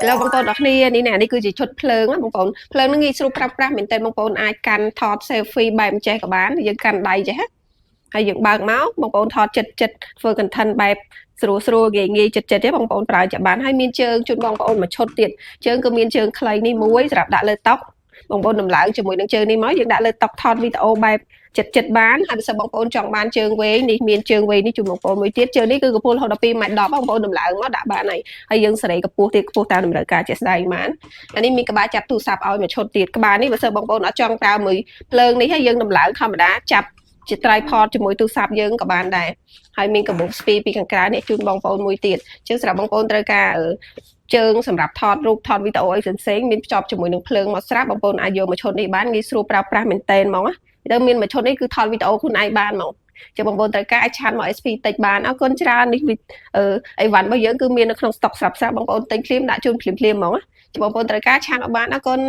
ឥឡូវបងប្អូនអរគ្នានេះនេះគឺជាឈុតភ្លើងណាបងប្អូនភ្លើងហ្នឹងងាយស្រួលប្រើប្រាស់មែនតើបងប្អូនអាចកាន់ថត selfie បែបចេះក៏បានយើងកាន់ដៃចេះណាហើយយើងបើកមកបងប្អូនថតចិត្តចិត្តធ្វើ content បែបស្រួលស្រួលងាយងាយចិត្តចិត្តទេបងប្អូនប្រើចាបានហើយមានជើងជូនបងប្អូនមួយឈុតទៀតជើងគឺមានជើងខ្លីនេះមួយសម្រាប់ដាក់លើតុបងប្អូនដំឡើងជាមួយនឹងជើងនេះមកយើងដាក់លើតុថតវីដេអូបែបចិត្តចិត្តបានហើយបើសិនបងប្អូនចង់បានជើងវែងនេះមានជើងវែងនេះជូនបងប្អូនមួយទៀតជើងនេះគឺកម្ពស់រហូតដល់2ម៉ែត្រ10បងប្អូនដំឡើងមកដាក់បានហើយហើយយើងសេរីកម្ពស់ទៀតខ្ពស់តាមតម្រូវការជាក់ស្ដែងបានអានេះមានក្បាលចាប់ទូរស័ព្ទឲ្យមួយឈុតទៀតក្បាលនេះបើសិនបងប្អូនអត់ចង់ប្រើមួយភ្លើងនេះហើយយើងដំឡើងធម្មតាចាប់ជា tripod ជាមួយទូរស័ព្ទយើងក៏បានដែរហើយមានកាបូបស្ពីពីខាងក្រៅនេះជូនបងប្អូនមួយទៀតជាងសម្រាប់បងប្អូនត្រូវការជើងសម្រាប់ថតរូបថតវីដេអូអីផ្សេងៗមានភ្ជាប់ជាមួយនឹងភ្លើងមកស្រាប់បងប្អូនអាចយកមកឈុតនេះបានងាយស្រួលប្រើប្រាស់មែនតេនហ្មងណាទៅមានមួយឈុតនេះគឺថតវីដេអូខ្លួនឯងបានហ្មងជាបងប្អូនត្រូវការអាច chat មក SP តិចបានអរគុណច្រើននេះអឺអីវ៉ាន់របស់យើងគឺមាននៅក្នុងស្តុកស្រាប់ស្រាប់បងប្អូនទិញភ្លាមដាក់ជូនភ្លាមភ្លាមហ្មងណាបងប្អូនត្រូវការ chat មកបានអរគុណ។